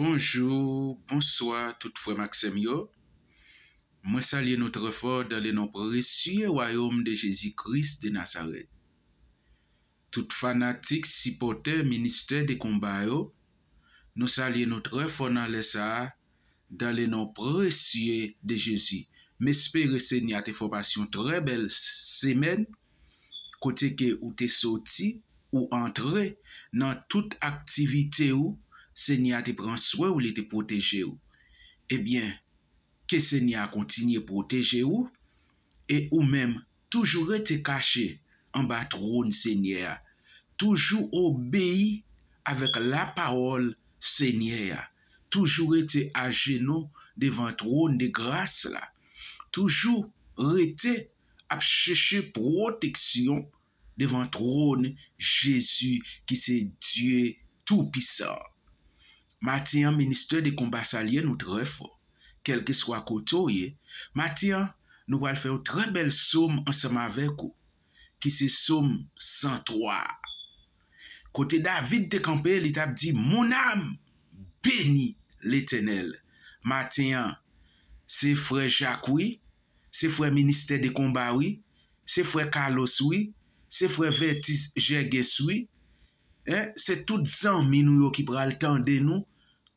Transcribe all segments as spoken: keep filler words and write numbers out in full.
Bonjou, bonswa tout frè m ak sè m yo. Mwen salye nou trè fò dans le nom précieux royaume de Jésus-Christ de Nazareth. Tout fanatik, sipòtè Ministè de Konba yo, nou salye nou trè fò nan lè sa a, dans le nom précieux de Jésus. M espere Senyè a te fè w pase yon trè bèl semèn, kote ke ou te soti, ou antre nan tout aktivite ou, Senyè a te pran swen w, li te pwoteje w. Ebyen, ke Senyè a kontinye pwoteje ou, e ou menm, toujou rete kache anba twòn Senyè a. Toujou obeyi avèk lapawòl Senyè a. Toujou rete ajenou devan twòn de gras la. Toujou rete ap chèche pwoteksyon devan twòn Jezi ki se Dye Toupisan. Maten an, Ministè de Konba salye nou trè fò. Kèlkeswa kote w ye, maten an, nou pral fè yon trè bèl sòm ansanm avèk ou, ki se sòm san twa. Kote David te kanpe, li t ap di, Mon âme, bénis l'Éternel. Maten an, se frè Jak wi, se frè Ministè de Konba wi, se frè Carlos wi, se frè Vertis Jègès wi, en, se tout zanmi nou yo ki pral tande nou,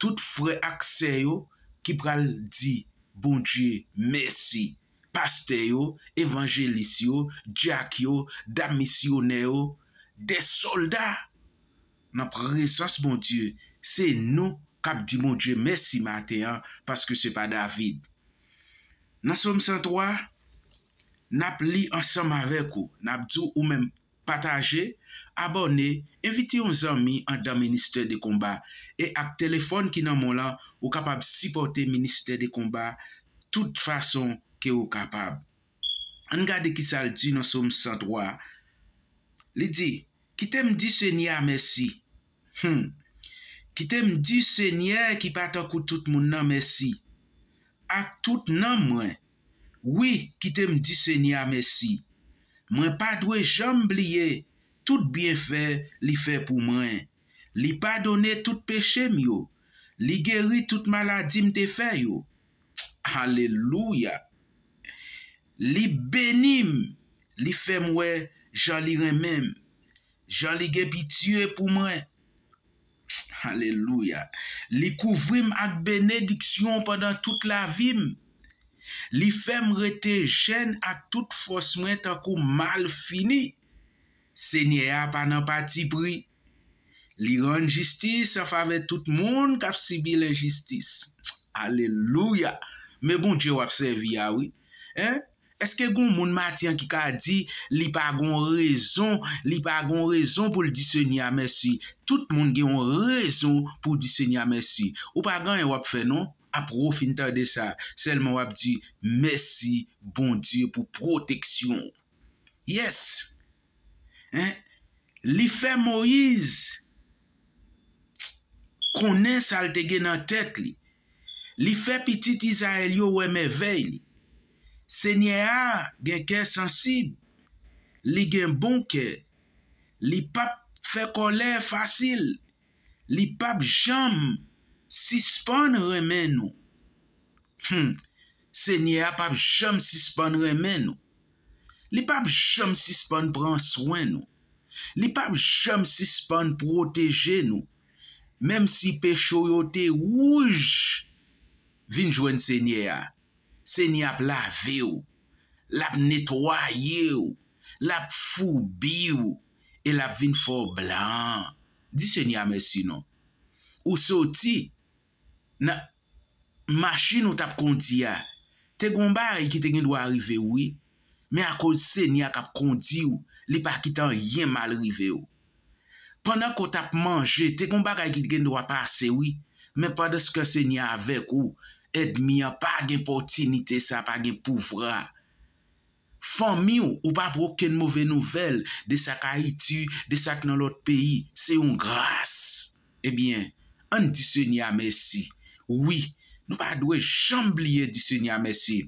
tout frè ak sè yo ki pral di Bondye mèsi. Pastè yo, evanjelis yo, dyak yo, dam misyonè yo, de sòlda nan prezans Bondye, se nou k ap di Bondye mèsi maten an, paske se pa David. Nan sòm san twa, n ap li ansanm avèk ou, n ap di w ou menm pataje, abòne, envite yon zanmi anndan Ministè de Konba, e ak telefòn ki nan men w lan, ou kapab sipòte Ministè de Konba tout fason ke ou kapab. Ann gade kisa l di nan sòm san twa. Li di, Kite m di Senyè a mèsi. Hmm. Kite m di Senyè ki pa tankou tout moun nan mèsi. Ak tout nanm mwen. Wi, kite m di Senyè a mèsi. Mwen pa dwe janm bliye tout byenfè li fè pou mwen. Li padone tout peche m yo. Li geri tout maladi m te fè yo. Alelouya! Li beni m, li fè m wè jan li renmen m, jan li gen pitye pou mwen. Alelouya! Li kouvri m ak benediksyon pandan tout lavi m. Li fè m rete jèn ak tout fòs mwen tankou malfini. Senyè a pa nan patipri. Li rann jistis an favè tout moun k ap sibi lenjistis. Alelouya! Men Bondye w ap sèvi a wi. En? Èske gon moun maten an ki ka di li pa gon rezon, li pa gon rezon pou l di Senyè a mèsi? Tout moun gen yon rezon pou di Senyè a mèsi. Ou pa gen anyen w ap fè non. Apre w fin tande sa, sèlman w ap di, Mèsi, Bondye, pou pwoteksyon w. Yes! En? Li fè Moyiz konnen sa l te gen nan tèt li. Li fè pitit Izrayèl yo wè mèvèy li. Senyè a gen kè sansib. Li gen bon kè. Li p ap fè kòlè fasil. Li p ap janm sispann renmen nou. Hmm. Senyè a p ap janm sispann renmen nou. Li p ap janm sispann pran swen nou. Li p ap janm sispann pwoteje nou. Menm si peche w yo te wouj, vin jwenn Senyè a. Senyè a ap lave w. L ap netwaye w. L ap foubi w. E l ap vin fè w blan. Di Senyè a mèsi non. Ou soti nan machin ou t ap kondi a, te gen yon bagay ki te gen dwa rive w, wi. Men akoz Senyè a k ap kondi w, li pa kite anyen mal rive w. Pandan ke w t ap manje, te gen yon bagay ki te gen dwa pase, wi. Men pandanske Senyè a avèk ou, ènmi an pa gen pòtinite sa, pa gen pouvwa. Fanmi w, ou pa pran okenn move nouvèl de sa k Ayiti, de sa k nan lòt peyi. Se yon gras. Ebyen, ann di Senyè a mèsi. Wi, nou pa dwe janm bliye di Senyè a mèsi.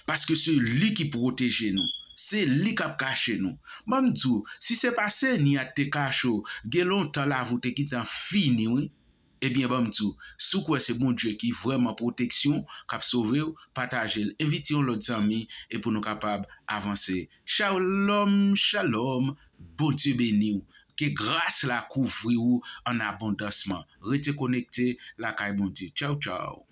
Paske se li ki pwoteje nou. Se li k ap kache nou. Ban m di w, si se pa Senyè a te kache w, gen lontan lavi w te gentan fini, wi. Ebyen, ban m di w, si w kwè se Bondye ki vrèman pwoteksyon, k ap sove w, pataje l, envite yon lòt zanmi, e pou nou kapab avanse. Shalom, shalom, Bondye beni w. Ke gras la kouvri w an abondansman. Rete konekte lakay Bondye. Tchaw, tchaw.